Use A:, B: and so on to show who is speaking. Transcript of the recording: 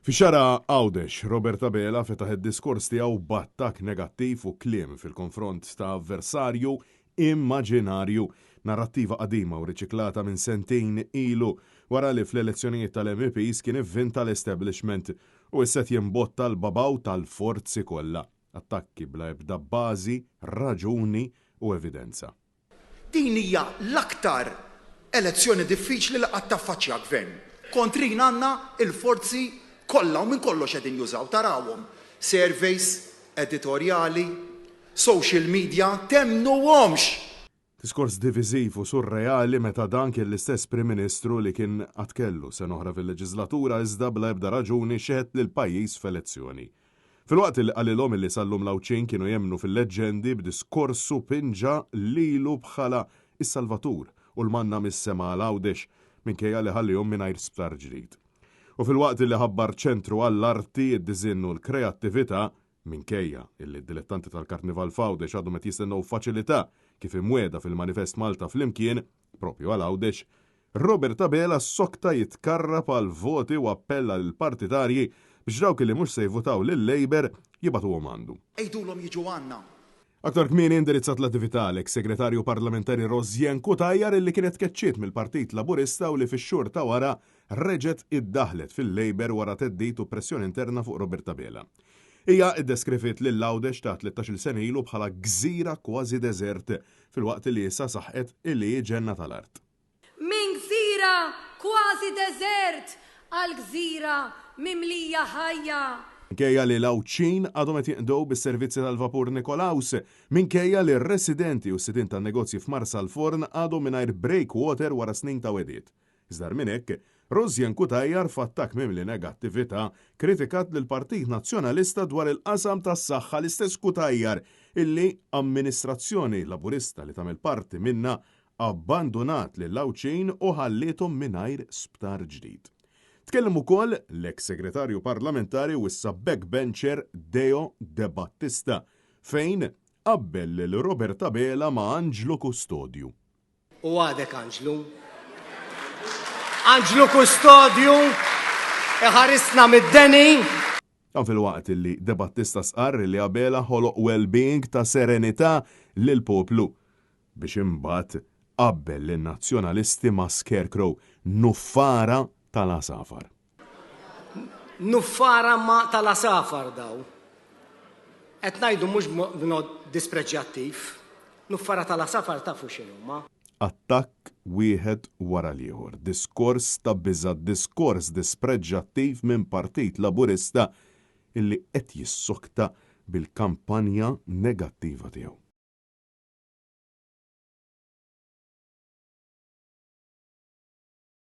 A: Fix-Xagħra Għawdex, Robert Abela fetaħ id-diskors tiegħu b'attakk negattiv u kliem fil-konfront ta' avversarju immaġinarju, narrattiva qadima u riċiklata minn sentejn ilu wara li fl-elezzjonijiet tal-MEPs kien ivvinta l-establishment u issa qed jimbotta l-babaw tal-forzi kollha. Attakki bla ebda bażi, raġuni u evidenza.
B: Din hija l-aktar elezzjoni diffiċli li qatt affaċċja gvern. Kontrina għandna l-forzi kollha u minn kollox qegħdin jużaw, tarawhom, surveys, editorjali, social media, temmnuhomx!
A: Diskors diviżiv u surreali meta dan kien l-istess Prim Ministru li kien għad kellu sena oħra fil-leġiżlatura iżda bla ebda raġuni xeħet lill-pajjiż f'elezzjoni. Filwaqt li qalilhom illi sal-lum l-Għawdxin kienu jemmnu fil-leġġendi, b'diskorsu pinġa lilu bħala s-salvatur u l-manna mis-sema għal Għawdex, minkejja li ħallihom mingħajr sptar ġdid. U filwaqt li ħabbar ċentru għall-arti, id-diżinn u l-kreattività, minkejja illi d-dilettanti tal-Karnival f'Għawdex għadhom qed jistennew faċilità kif imwiegħda fil-Manifest Malta Flimkien, Propju għal Għawdex, Robert Abela ssokta jitkarrab għal voti u appella lill-partitarji biex dawk li mhux se jvutaw lil-Labour jibagħtuhom għandu.
B: Għidulhom jiġu għandna.
A: Aktar kmieni indirizzat l-attività l-eks Segretarju Parlamentari Rosianne Cutajar illi kienet tkeċċiet mill-Partit Laburista u li fix-xhur ta' wara reġgħet iddaħħlet fil-Labour wara theddid u pressjoni interna fuq Robert Abela. Hija ddeskriviet lil Għawdex ta' 13-il sena ilu bħala gżira kważi deżert filwaqt li issa saħqet illi hi ġenna tal-art.
C: Minn gżira kważi deżert għal gżira mimlija ħajja.
A: Minkejja li l-Għawdxin għadhom qed jinqdew bis-servizzi tal-vapur Nikolaus, minkejja li r-residenti u s-sidien tan-negozji f'Marsalforn għadhom mingħajr breakwater wara snin ta' wegħdiet. Iżda agħar minn hekk, Rosianne Cutajar f'attakk mimli negattività kritikat lill-Partit Nazzjonalista dwar il-qasam tas-saħħa l-istess Cutajar illi amministrazzjoni Laburista li tagħmel parti minnha abbandunat lill-Għawdxin u ħalliethom mingħajr sptar ġdid. Tkellem ukoll l-eks Segretarju Parlamentari u issa backbencher Deo Debattista fejn qabbel lil Robert Abela ma' Anġlu Kustodju.
D: U għadek anġlu. Anġlu kustodju iħarisna mid-deni.
A: Dan filwaqt li Debattista stqarr li Abela ħoloq well-being ta' serenità lill-poplu biex imbagħad qabbel lin-Nazzjonalisti ma' scarecrow, nuffara tal-għasafar.
D: Nuffara ma tal-għasafar daw. Qed ngħidu mhux b'mod dispreġjattiv. Nuffara tal-għasafar tafu x'inhuma.
A: Attakk wieħed wara l-ieħor, diskors ta' biża', diskors dispreġjattiv minn Partit Laburista illi qed jissokta bil-kampanja negattiva tiegħu.